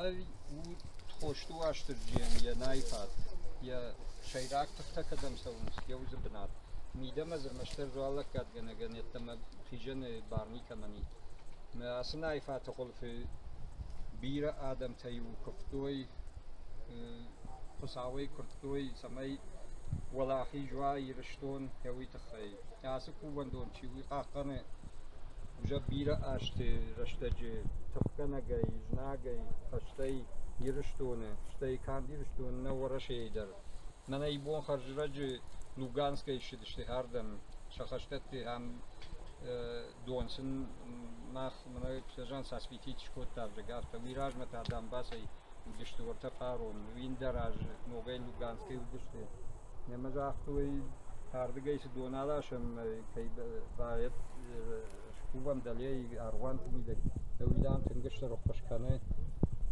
Ай у Тхосты Уастырджийӕн йӕ найфат, йӕ сӕйраг тыхтӕ кӕдӕм цӕуынц, йӕ уыцы бынат. Мидӕмӕ дзы ӕрмӕстдӕр дзуаллӕггадгӕнӕгӕн йеддӕмӕ хизӕны бар никӕмӕн и. Мӕ ацы найфаты хуылфы бирӕ адӕмтӕ-иу куывтой, Хуыцауӕй куырдтой, цӕмӕй уӕлахиз уа Ирыстон, йӕ уый тыххӕй. Ацы кувӕндон чи уый хъахъхъӕны уже бирӕ азты рӕстӕджы тыхгӕнӕгӕй, знагӕй, хӕстӕй Ирыстоны, стӕй канд Ирыстоны нӕ, Уӕрӕсейы дӕр. Мӕнӕ ибон хӕрзрӕджы Луганскӕй ссыдысты ардӕм, сӕ хӕстӕтты ам дон сын мах мӕнӕ сержант Сасвитич скодта, зӕгъгӕ, афтӕ. Уый размӕ та Донбассӕй уыдысты уӕртӕ фарон, уый ӕндӕр аз ногӕй Луганскӕй уыдысты. Ӕмӕ загътой, ардыгӕй цы дон аласӕм, кӕй скувӕм дӕлейы аргъуанты мидӕг, уый, дам, тынг стыр ӕххуыс кӕны,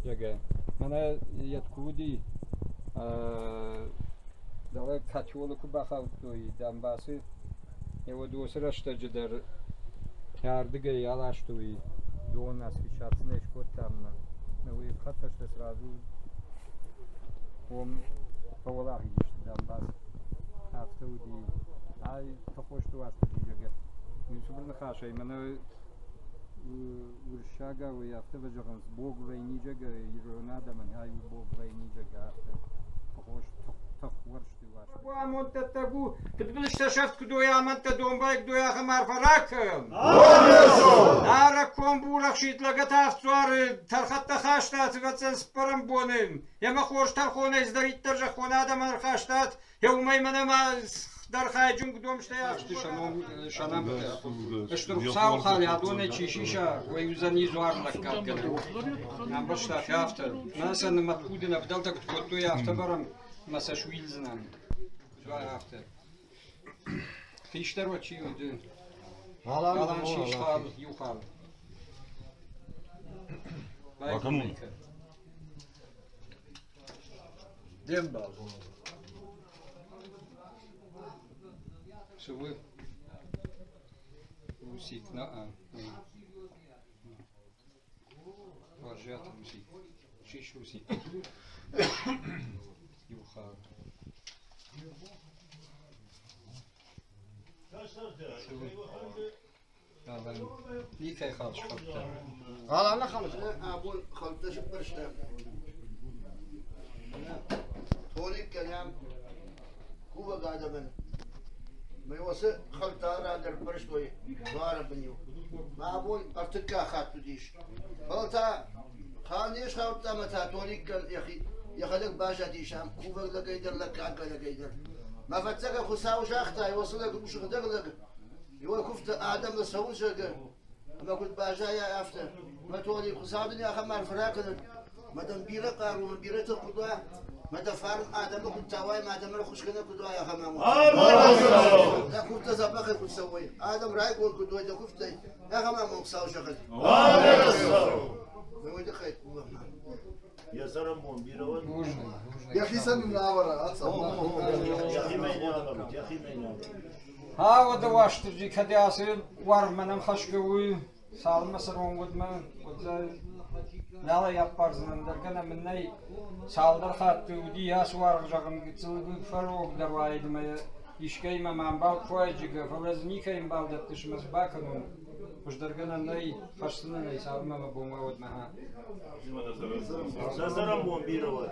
зӕгъгӕ. Мӕнӕ йед куы уыди, дӕлӕ котелы куы бахаудтой Донбассы, уӕд уыцы рӕстӕджы дӕр ардыгӕй аластой дон, освещаци скодтам ӕмӕ уый хӕдфӕстӕ сразу уым фӕуӕлахиз сты Донбасс. Афтӕ уыди. Ай Тыхосты Уастырджи, зӕгъгӕ. Иу цыбыр ныхасӕй мӕнӕ уырыссагау афтӕ фӕзӕгъынц, Бог войны, зӕгъгӕ, ирон адӕмӕн ай у Бог войны, зӕгъгӕ, афтӕ. Тыхост, тых, уӕрсты Уастырджи. Амонддӕттӕг у, фыдбылызтӕ сӕфт куыд уой, амӕндтӕ домбай куыд уой, ахӕм арфӕ ракӕн. Нарӕг ком бурӕхсид лӕгӕт авддзуары тӕрхӕттӕ хаста ӕвӕццӕн цыппӕрӕм боны. Ӕмӕ хорз тӕрхонӕй цыдӕриддӕр зӕххон адӕмӕн ӕрхастат, уымӕй мӕнӕ ма дӕр хайджын гдомстӕй сӕ нӕмттӕ. Стыр Хуыцауы хали адонӕй чи сиса, уый уыдзӕни дзуар лӕггадгӕнӕг. Ӕмбӕрстат афтӕ. Мӕнӕ сӕ нымӕт худын ӕвдӕлтӕ куыд кодтой, афтӕ вӕрӕм ӕмӕ сӕ суилдзынӕн. Дзуар афтӕ. Хистӕр уӕ чи у ды? Алан сис хал, иу хал. Бакӕнон. Де мбал. Цы у? Усик, на-а. Уарзиаты Русик. Сис Русик. Иу хал. Никӕй хал схаудта. Аланы хӕлттӕ абон хӕлттӕ сыппӕрстам. Толик кӕнӕм кувӕг адӕмӕн. Мӕ уыцы хӕлттӕ рандӕр ппӕрстой дзуары бын-иу. Мӕ абон ӕртыккаг хатт уыдис. Фӕлӕ та хан не схаудта ӕмӕ та Толиккӕн йӕхи йӕхӕдӕг баззадис ам кувӕг лӕгӕй дӕр, лӕггадгӕнӕгӕй дӕр. Мӕ фӕццӕгӕн Хуыцау загъта, уыцы лӕг у сыгъдӕг лӕг, Иуӕй куывты адӕмы цӕуын, зӕгъгӕ, ӕмӕ куыд баззайай, афтӕ. Мӕ Тони, Хуыцау дын ахӕм арф ракӕнӕд, мӕ дӕм бирӕ хъару ӕмӕ бирӕ тых куыд уа, мӕ дӕ фарн адӕмы куыд тауай, мӕ адӕмы ӕххуысгӕнӕг куыд уай, ахӕм амонд. Дӕ куывдтӕ дзӕбӕхӕй куыд цӕуой, адӕм райгонд куыд уой дӕ куывдтӕй, ахӕм амонд Хуыцау зӕгъӕд. Мӕ уый тыххӕй кувӕм. Йӕ цӕрӕнбон бирӕ уӕд. Йӕхицӕн ын авӕра, Йӕхимӕ не ӕвӕрут, йӕхимӕ не ӕвӕрут. Ауӕдӕ Уастырджи, кӕд ацы уаргъ мӕнӕн хӕсгӕ у, цалынмӕ цӕрон, уӕдмӕ, уӕд нал ӕй аппардзынӕн дӕр, кӕнӕ мын нӕй. Цалдӕр хатты уыди ацы уаргъ, зӕгъын, гыццыл фӕрогдӕр уаид ӕмӕ искӕимӕ ма ӕмбал куы уаид, фӕлӕ дзы никӕй ӕмбал дӕттыс ӕмӕ цы бакӕнон? Хуыздӕргӕнӕн нӕй, хӕсдзынӕн ӕй, цалынмӕ мӕ бон уа, уӕдмӕ. Сӕ цӕрӕнбон бирӕ уӕд.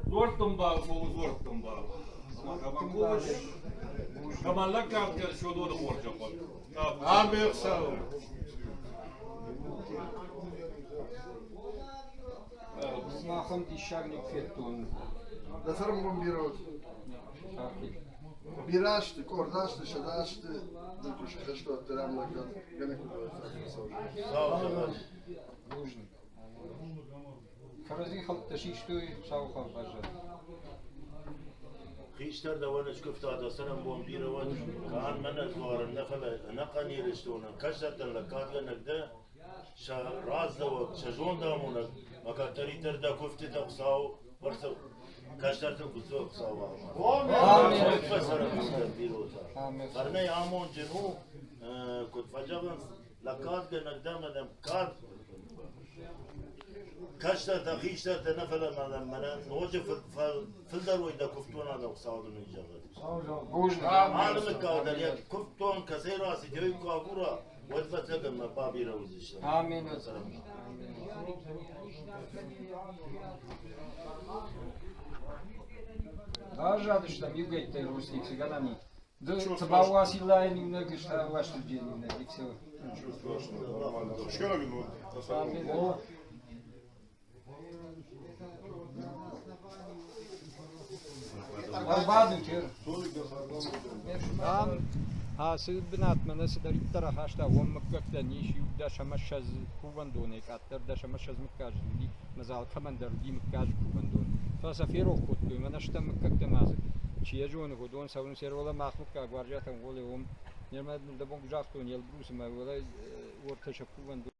Дзуӕрттӕмбал цӕуы дзуӕрттӕмбал. Кӕмӕн лӕггад кӕныс, уыдоны хорзӕх уӕд. Амехсау. Ахӕм диссаг никуы федтон. Дӕ цӕрӕнбон бирӕ уӕд. Бирӕ азты, къорд азты, сӕдӕ азты дын куы сыххӕст уӕддӕр ам лӕггад гӕнӕг куыд Бузныг. Кӕрӕдзи хӕлттӕ систой, сау хал баззад. Хистӕр дӕуӕн скуывта дӕ цӕрӕнбон бирӕ уӕд, канд мӕнӕ дзуарӕн нӕ, фӕлӕ ӕнӕхъӕн Ирыстонӕн, кӕстӕртӕн лӕггадгӕнӕг дӕ, сӕ раздзӕуӕг, сӕ зондамонӕг, ӕмӕ кӕддӕриддӕр дӕ куывдтытӕ Хуыцау Фӕрцы кӕстӕрты куыд Хуыцау Амин. Фӕрнӕй амонджын у, куыд фӕзӕгъынц, лӕггадгӕнӕг дӕм ӕдӕм кад кӕстӕртӕ, хистӕртӕ нӕ фӕлӕ мӕнӕ ноджы фылдӕр уой дӕ куывдтон адӕм Хуыцау дын уый зӕгъӕд. Алы мыггаг дӕр йӕ куывдтон кӕцӕй рацыди, уый куы агура, уӕд ӕвӕццӕгӕн мӕ бабирӕ уыдзысты. Амин. Баззадыстӕм иугӕйттӕй Руслик цыгӕнӕни. Ды Цыбауасилайӕн иунӕг Уастырджийӕн иунӕг и все. Ничего страшного, нормально. Шкарагин вот. Ӕрбадут, Ам ацы бынатмӕ нӕ цыдӕриддӕр ахаста, уым мыггӕгтӕн ис иу 20 кувӕндонӕй къаддӕр 10 ӕмӕ 20 мыггаджы уыди, ӕмӕ дзы алкӕмӕн дӕр уыди мыггаджы кувӕндон. Фӕлӕ сӕ ферох кодтой, мӕнӕ стӕм мыггӕгтӕ ма дзы чи йӕ зоны, уыдон цӕуынц уӕлӕ мах мыггаг Уарзиатӕн уӕле уым. Нырмӕ дӕ бон куы загътон, Елбрусы мӕ уӕлӕ уӕртӕ сӕ кувӕндон.